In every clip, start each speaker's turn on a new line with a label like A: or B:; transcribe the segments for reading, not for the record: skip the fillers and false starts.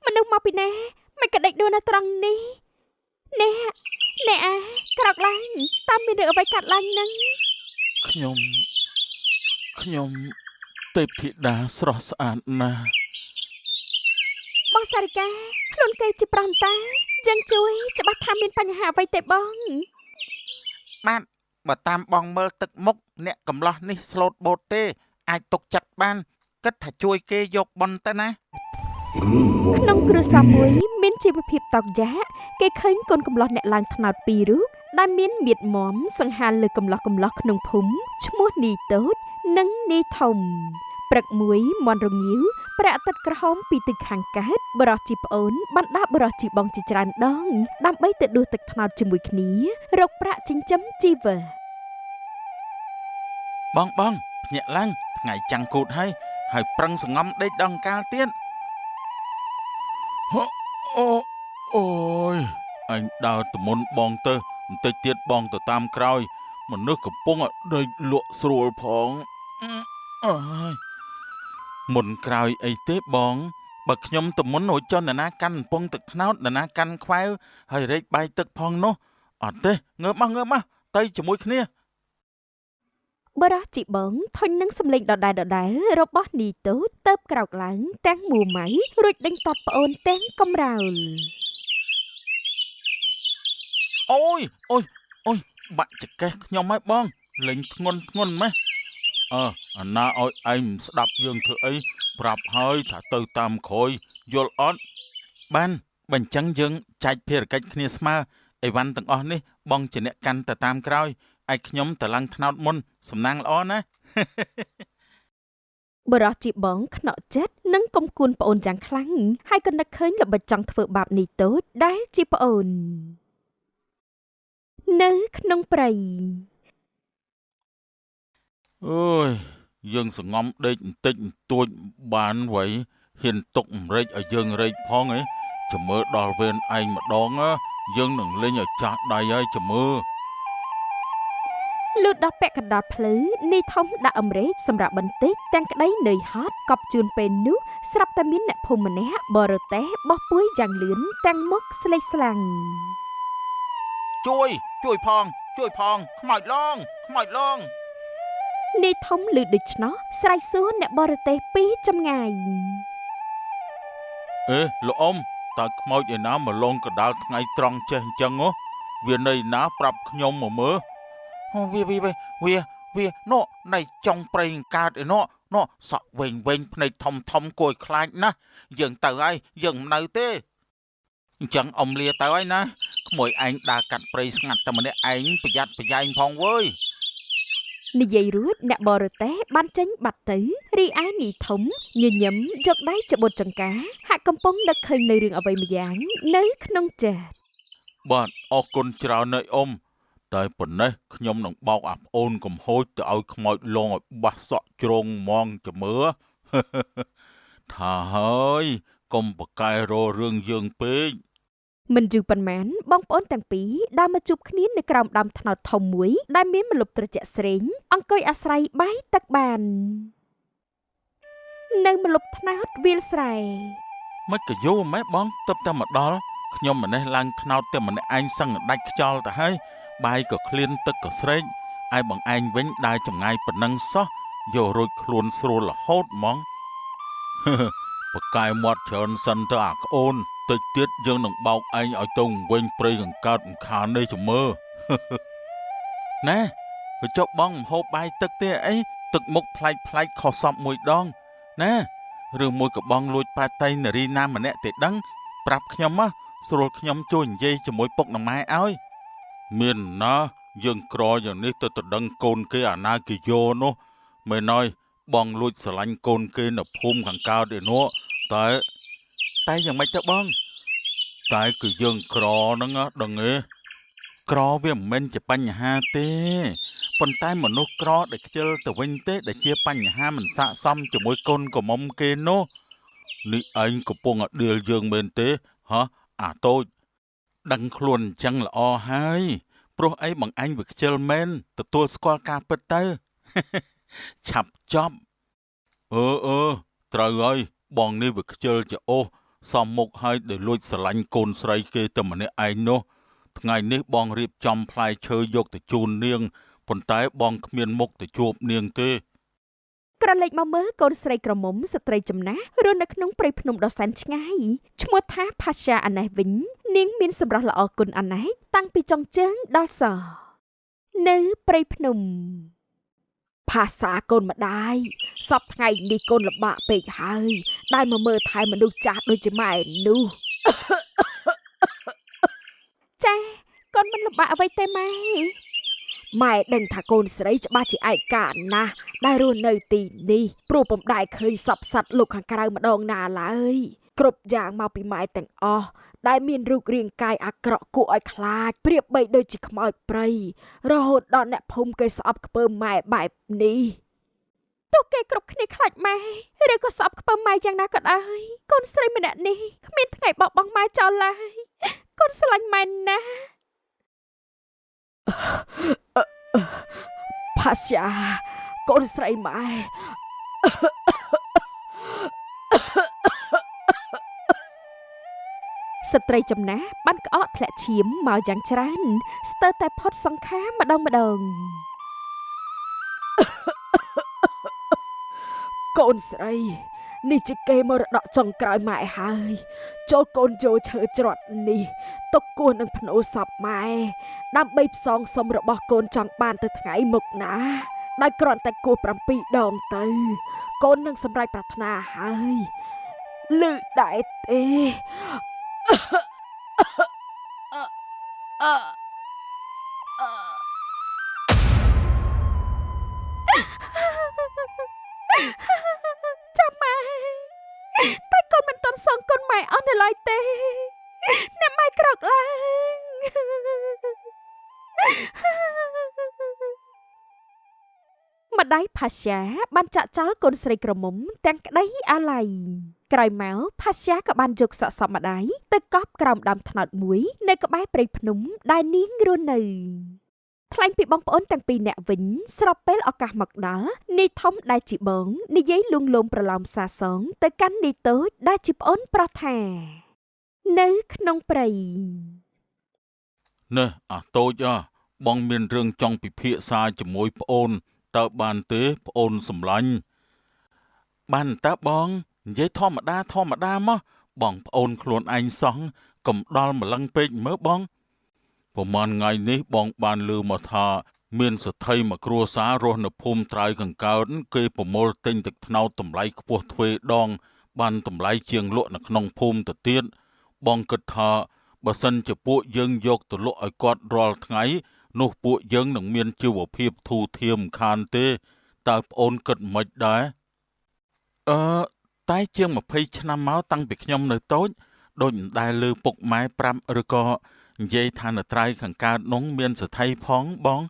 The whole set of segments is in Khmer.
A: មនុស្សមកពីណាមិនក៏ដេកដួលនៅត្រង់នេះអ្នកអ្នកអាក្រោកឡើងតើមានរឿងអ្វីកាត់ឡើងនឹង
B: ខ្ញុំខ្ញុំទេពធីតាស្រស់ស្អាតណាស់
A: បងសារិកាខ្លួនគេជាប្រំតាយើងជួយច្បាស់ថាមានបញ្ហាអ្វីទេបង
B: បាទបើតាមបងមើលទឹកមុខអ្នកកំឡោះនេះស្លូតបូតទេ អាចទុកចិត្តបានគិតថាជួយគេយកប៉ុនទៅណា
C: រឿងប
A: ក្នុងគ្រួសារមួយមានជីវភាពតោកយ៉ាកគេឃើញកូនកំលោះអ្នកឡើងថ្នោតពីររូបដែលមានមៀតមមសង្ហាលើកំលោះកំលោះក្នុងភូមិឈ្មោះនីតូចនិងនីធំព្រឹកមួយមន់រងាវព្រះអាទិត្យក្រហមពីទិសខាងកើតបរោះជីប្អូនបានដាក់បរោះជីបងជាច្រើនដងដើម្បីទៅដួសទឹកត្នោតជាមួយគ្នារកប្រាក់ចិញ្ចឹមជីវិត
B: បងបងភ្ញាក់ឡើងថ្ងៃចាំងគូតហើយហើយប្រឹងសងំដេកដល់អង្កាលទៀតហ៎អូអូយអញដើរទៅមុនបងទៅបន្តិចទៀតបងទៅតាមក្រោយ មនុស្សកំពុងឲ្យដេកលក់ស្រួលផងអើយមុនក្រោយអីទេបង បើខ្ញុំទៅមុនរួចចុះនរណាកាន់កំពង់ទឹកត្នោតនរណាកាន់ខ្វែវហើយរែកបាយទឹកផងនោះអត់ទេងើបមកងើបមកទៅជាមួយគ្នា
A: បរោះជីបងធុញនឹងសម្លេងដដែលៗរបស់នីតូចទៅបក្រោកឡើងទាំងមួម៉ៅរួចដេញតបប្អូនទាំងកំរោល
B: អូយអូយអូយបាក់ចកេះខ្ញុំហើយបងលេងធ្ងន់ធ្ងន់ម៉េះអើអាណាឲ្យឯងមិនស្ដាប់យើងធ្វើអីប្រាប់ហើយថាទៅតាមក្រោយយល់អត់បានបើអញ្ចឹងយើងចែកភារកិច្ចគ្នាស្មើអីវ៉ាន់ទាំងអស់នេះបងជាអ្នកកាន់ទៅតាមក្រោយឯខ្ញុំទៅឡើងថ្នោតមុនសំណាងល្អណាស់
A: បរោះជីបងខ្នក់ចិត្តនិងគុំគួនប្អូនយ៉ាងខ្លាំងហើយក៏នឹកឃើញល្បិចចង់ធ្វើបាបនីតូចដែលជាប្អូននៅក្នុងព្រៃ
B: អើយយើងសងំដេកបន្តិចបន្តួចបានវៃហ៊ានទុកម្រេចឲ្យយើងរែកផងឯងចាំមើលដល់វេនឯងម្ដងណាយើងនឹងលេងឲ្យចាស់ដៃហើយចាំមើល
A: លុះដល់ពាក់កណ្ដាលផ្លូវនីធំដាក់អម្រែកសម្រាប់បន្តិចទាំងក្តីនឿយហត់កប់ជូនពេលនោះស្រាប់តែមានអ្នកភូមិម្នាក់បរទេះបោះពួយយ៉ាងលឿនទាំងមុខស្លេកស្លាំង
B: ជួយជួយផង ជួយផងខ្មោចឡងខ្មោចឡង
A: នាយធំឮដូច្នោះស្រែកសួរអ្នកបរទេសពីចម្ងាយ
B: អេលោកអ៊ំតើខ្មោចឯណាមកលងកណ្ដាលថ្ងៃត្រង់ចេះអញ្ចឹងហ៎វានៅណាប្រាប់ខ្ញុំមកមើលហ៎វាវាវាវាវានោះនៅចុងព្រៃកើតឯនោះនោះសក់វែងវែងភ្នែកធំធំគួរឲ្យខ្លាចណាស់យើងទៅហើយយើងមិននៅទេអញ្ចឹងអ៊ំលាទៅហើយណាក្មួយឯងដើរកាត់ព្រៃស្ងាត់តែម្នាក់ឯងប្រយ័ត្នប្រយែងផងវើយ
A: និយាយរួចអ្នកបរទេសបានចេញបាត់ទៅរីឯនីធំញញឹមយកដៃច្បូតចង្កាហាក់កំពុងនឹកឃើញនៅរឿងអ្វីម្យ៉ាងនៅក្នុងចិត្ត
B: បាទអរគុណច្រើនណាស់អ៊ំតែប៉ុណ្ណេះខ្ញុំនឹងបោកអាប្អូនកំហូចទៅឲ្យខ្មោចលងឲ្យបាសសក់ជ្រងហ្មងចាំមើល ថាហើយកុំប្រកែរករឿងយើងពេក
A: មិនយូរប៉ុន្មានបងប្អូនទាំងពីរដើរមកជួបគ្នានៅក្រោមដើមត្នោតធំមួយដែលមានម្លប់ត្រជាក់ស្រេងអង្គុយអាស្រ័យបាយទឹកបាននៅម្លប់ត្នោតវាលស្រែ
B: មិនក៏យូរម៉េះបងទៅតែមកដល់ខ្ញុំម្នេះឡើងថ្នោតតែម្នាក់ឯងសឹងដាច់ខ្យល់ទៅហើយបាយក៏ឃ្លានទឹកក៏ស្រេកឯបងឯងវិញដើរចម្ងាយប៉ុណ្ណឹងសោះយករួចខ្លួនស្រួលរហូតហ្មង ប្រកែមាត់ច្រើនសិនទៅអាក្អូនតិចទៀតយើងនឹងបោកឯងឲ្យទៅវិញព្រៃកង្កើតម្ខាននេះចាំមើល ណែទៅចុះបងមិនហូបបាយទឹកទេអីទឹកមុខប្លែកប្លែកខុសសពមួយដងណែឬមួយក៏បងលួចប៉ាតៃនារីណាម្នាក់ទេដឹង ប្រាប់ខ្ញុំមកស្រួលខ្ញុំជួយនិយាយជាមួយពុកនិងម៉ែឲ្យមានណាយើងក្រយ៉ាងនេះទៅទៅដឹងកូនគេអាណាគេយកនោះមែនហើយបងលួចស្រឡាញ់កូនគេនៅភូមិខាងកើតឯនោះតែតែយ៉ាងម៉េចទៅបង តែគឺយើងក្រហ្នឹងណាដឹងទេក្រវាមិនមែនជាបញ្ហាទេប៉ុន្តែមនុស្សក្រដែលខ្ជិលទៅវិញទេដែលជាបញ្ហាមិនស័ក្តិសមជាមួយកូនក្រមុំគេនោះនេះឯងកំពុងតែដៀលយើងមែនទេហ៎អាតូចដឹងខ្លួនអញ្ចឹងល្អហើយព្រោះអីបងឯងវាខ្ជិលមែនទទួលស្គាល់ការពិតទៅ ឆាប់ចប់អឺអឺត្រូវហើយបងនេះវាខ្ជិលជាអូស សមមុខហើយដែលលួចស្រឡាញ់កូនស្រីគេតែម្នាក់ឯងនោះថ្ងៃនេះបងរៀបចំផ្លែឈើយកទៅជូននាងប៉ុន្តែបងគ្មានមុខទៅជួបនាងទេ
A: ក្រឡេកមកមើលកូនស្រីក្រមុំស្ត្រីចំណាស់រស់នៅក្នុងព្រៃភ្នំដ៏សែនឆ្ងាយឈ្មោះថាផាសាអាណេះវិញនាងមានសម្រស់ល្អគុណអាណេះតាំងពីចុងជើងដល់សនៅព្រៃភ្នំ
C: ភាសាកូនម្ដាយសពថ្ងៃនេះកូនលំបាកពេកហើយដែលមកមើលថែមនុស្សចាស់ដូចជាម៉ែនោះ
A: ចា៎កូនមិនលំបាកអ្វីទេម៉ែ
C: ម៉ែដឹងថាកូនស្រីច្បាស់ជាឯកាណាស់ដែលរស់នៅទីនេះព្រោះពុំដែលឃើញសពសត្វលោកខាងក្រៅម្ដងណាឡើយគ្រប់យ៉ាងមកពីម៉ែទាំងអស់ដែលមានរូបរាងកាយអាក្រក់គួរឲ្យខ្លាចប្រៀបបីដូចជាខ្មោចព្រៃរហូតដល់អ្នកភូមិគេស្អប់ខ្ពើមម៉ែបែបនេះ
A: ទោះគេគ្រប់គ្នាខ្លាចម៉ែឬក៏ស្អប់ខ្ពើមម៉ែយ៉ាងណាក៏ដោយកូនស្រីម្នាក់នេះគ្មានថ្ងៃបោះបង់ម៉ែចោលឡើយកូនស្រឡាញ់ម៉ែណាស់
C: ផាស្យាកូនស្រីម៉ែ
A: ស្ត្រីចំណាស់បានក្អកធ្លាក់ឈាមមកយ៉ាងច្រើនស្ទើរតែផុតសង្ខារម្ដងម្ដង
C: កូនស្រីនេះជាគេមរតកចុងក្រោយម៉ែហើយចូលកូនយោឈើច្រត់នេះទុកគោះនឹងភ្នោសពម៉ែដើម្បីផ្សងសុំរបស់កូនចង់បានទៅថ្ងៃមុខណាដោយគ្រាន់តែគោះ7ដងទៅ កូននឹងសម្រេចប្រាថ្នាហើយលឺដែរទេ
A: ចាំម៉ែតែកូនមិនតន់សងកូនម៉ែអស់នៅឡើយទេអ្នកម៉ែក្រោកឡើងម្ដាយផាស្យាបានចាក់ចោលកូនស្រីក្រមុំទាំងក្តីអាល័យក្រោយមកផាស្យាក៏បានយកសាកសពម្ដាយទៅកប់ក្រោមដើមត្នោតមួយនៅក្បែរព្រៃភ្នំដែលនាងរស់នៅថ្លែងពីបងប្អូនទាំងពីរនាក់វិញស្របពេលឱកាសមកដល់នាយធំដែលជាបងនិយាយលួងលោមប្រឡោមសាសងទៅកាន់នាយតូចដែលជាប្អូនប្រុសថានៅក្នុងព្រៃ
B: នេះអាតូចអើបងមានរឿងចង់ពិភាក្សាជាមួយប្អូនតើបានទេប្អូនសម្លាញ់បានតើបងនិយាយធម្មតាធម្មតាមកបងប្អូនខ្លួនឯងសោះកុំដល់ម្លឹងពេកមើលបងប្រហែលថ្ងៃនេះបងបានឮមកថា មានសទ្ធិមួយគ្រួសាររស់នៅភូមិត្រើយកង្កើតគេប្រមូលទិញទឹកត្នោតតម្លៃខ្ពស់ទ្វេដង បានតម្លៃជាងលក់នៅក្នុងភូមិទៅទៀតបងគិតថាបើសិនជាពួកយើងយកទៅលក់ឲ្យគាត់រាល់ថ្ងៃនោះពួកយើងនឹងមានជីវភាពធូរធារមិនខានទេតើប្អូនគិតមិនដែរអឺតែជាង20ឆ្នាំមកតាំងពីខ្ញុំនៅតូចដូចមិនដែលឮពុកម៉ែប្រាប់ឬក៏និយាយថានៅត្រៃខាងកើតនោះមានសទ្ធិផងបង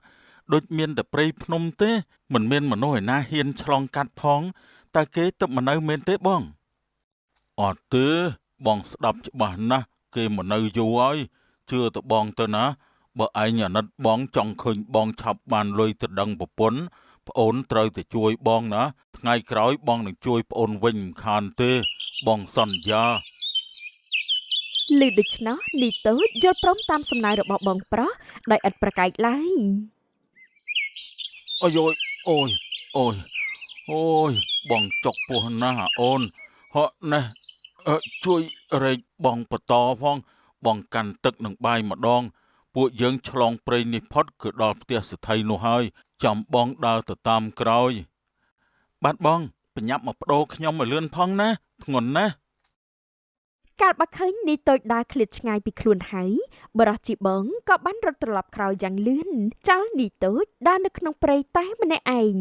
B: ដូចមានតែព្រៃភ្នំទេមិនមានមនុស្សឯណាហ៊ានឆ្លងកាត់ផងតើគេទៅមកនៅមែនទេបងអត់ទេបងស្ដាប់ច្បាស់ណាស់គេមកនៅយូរហើយជឿទៅបងទៅណាបើឯងអាណិតបងចង់ឃើញបងឆាប់បានលុយទៅដឹងប្រពន្ធប្អូនត្រូវតែជួយបងណាថ្ងៃក្រោយបងនឹងជួយប្អូនវិញមិនខានទេបងសន្យា
A: ឮដូច្នោះនីតូចយល់ព្រមតាមសំណើរបស់បងប្រុសដោយឥតប្រកែកឡើយ
B: អូយអូយអូយអូយអូយបងចុកពោះណាស់អូនហក់ណេះអឺជួយរែកបងបន្តផងបងកាន់ទឹកនឹងបាយម្ដងពួកយើងឆ្លងព្រៃនេះផុតគឺដល់ផ្ទះសេដ្ឋីនោះហើយចាំបងដើរទៅតាមក្រោយបាទបងប្រញាប់មកបដូរខ្ញុំឲ្យលឿនផងណាធ្ងន់ណាស់
A: កាលបើឃើញនីតូចដើរឃ្លាតឆ្ងាយពីខ្លួនហើយបរិះជាបងក៏បានរត់ត្រឡប់ក្រោយយ៉ាងលឿនចោលនីតូចដើរនៅក្នុងព្រៃតែម្នាក់ឯង